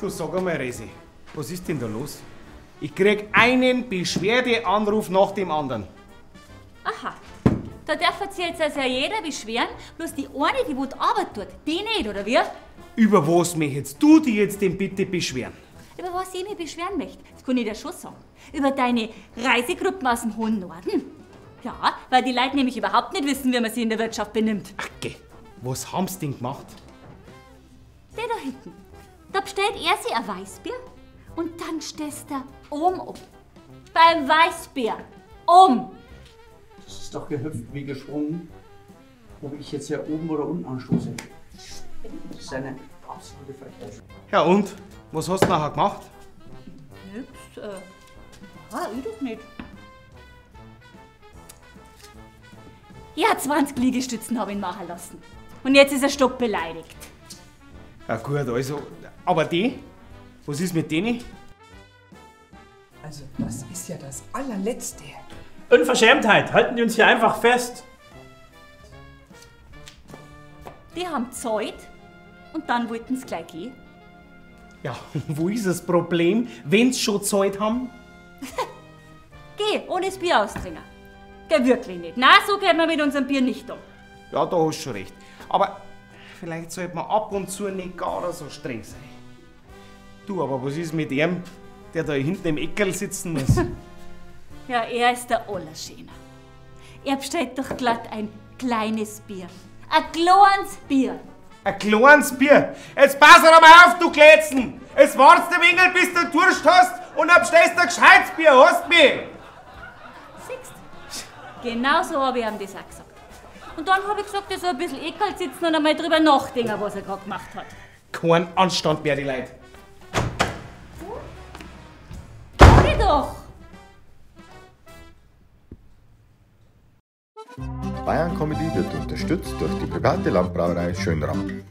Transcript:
Du sag einmal, Resi, was ist denn da los? Ich krieg einen Beschwerdeanruf nach dem anderen. Aha. Da darf sich jetzt also jeder beschweren, bloß die eine, die wo die Arbeit tut, die nicht, oder wie? Über was möchtest du dich jetzt denn bitte beschweren? Über was ich mich beschweren möchte, das kann ich dir schon sagen. Über deine Reisegruppen aus dem hohen Norden. Ja, weil die Leute nämlich überhaupt nicht wissen, wie man sich in der Wirtschaft benimmt. Ach geh, was haben sie denn gemacht? Der da hinten. Da bestellt er sich ein Weißbier und dann stößt er oben um. Beim Weißbier. Um. Das ist doch gehüpft wie gesprungen, ob ich jetzt hier oben oder unten anstoße. Das ist eine absolute Frechheit. Ja und? Was hast du nachher gemacht? Nix, ja, ich doch nicht. Ja, 20 Liegestützen habe ich ihn machen lassen. Und jetzt ist er stockbeleidigt. Ja gut, also, aber die? Was ist mit denen? Also, das ist ja das Allerletzte. Unverschämtheit! Halten die uns hier einfach fest! Die haben gezahlt und dann wollten sie gleich gehen. Ja, wo ist das Problem, wenn's schon gezahlt haben? Geh, ohne das Bier austrinken. Geh wirklich nicht. Na, so geht man mit unserem Bier nicht um. Ja, da hast du schon recht. Aber vielleicht sollte man ab und zu nicht gar so streng sein. Du, aber was ist mit ihm, der da hinten im Eckerl sitzen muss? Ja, er ist der Allerschöner. Er bestellt doch glatt ein kleines Bier. Ein kleines Bier. Ein kleines Bier? Jetzt pass doch mal auf, du Klätzen! Es wartest ein wenig, bis du Durst hast und dann bestellst du ein gescheites Bier, hast mich? Siehst? Genau so habe ich ihm das auch gesagt. Und dann habe ich gesagt, er soll ein bisschen Eckerl sitzen und einmal drüber nachdenken, was er gerade gemacht hat. Kein Anstand mehr, die Leute. Sag ich doch! Bayern Comedy wird unterstützt durch die private Landbrauerei Schönram.